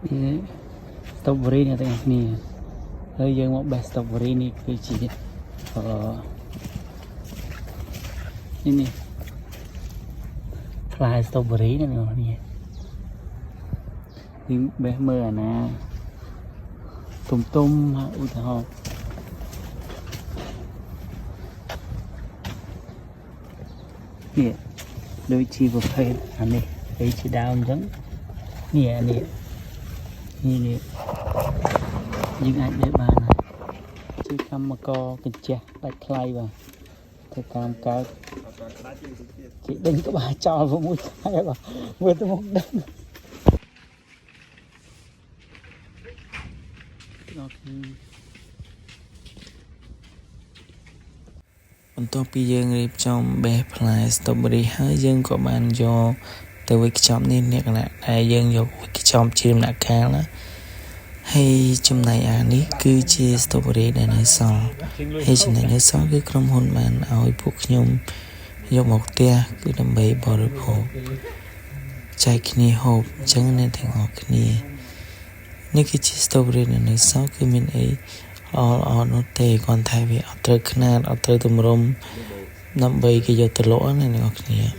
នេះ strawberry អ្នកទាំងអស់គ្នាហើយយើងមកបេះ strawberry នេះគឺជាអឺនេះនេះផ្លែ strawberry នេះអ្នកទាំងអស់គ្នាយើងបេះមើលអាណាទុំទុំឧទាហរណ៍នេះដូចជាប្រភេទអានេះអីជាដើមអញ្ចឹងនេះអានេះនេះនេះយើងអាចបេះបានហើយជាកម្មករកញ្ជះដាច់ថ្លៃបាទធ្វើតាមកើតគេដេញក្បាលចោល6ខែបាទមើលទៅមុខដឹងទាំងអស់គ្នា បន្ទាប់ពីយើងរៀបចំបេះផ្លែ strawberry ហើយយើងក៏បានយកទៅវេចខ្ចប់នេះលក្ខណៈដែលយើងយកវេចខ្ចប់ជាដំណាក់កាលណាហើយចំណែកអានេះគឺជា strawberry ដែលនៅសល់ហើយចំណែកនៅសល់គឺក្រុមហ៊ុនបានឲ្យពួកខ្ញុំយកមកផ្ទះគឺដើម្បីបរិភោគចែកគ្នាហូបអញ្ចឹងអ្នកទាំងអស់គ្នានេះគឺជា strawberry ដែលនៅសល់គឺមានអី ល្អល្អនោះទេគ្រាន់តែវាអត់ត្រូវខ្នាតអត់ត្រូវទម្រង់ដើម្បីគេយកទៅលក់ណាអ្នកនរគ្នា។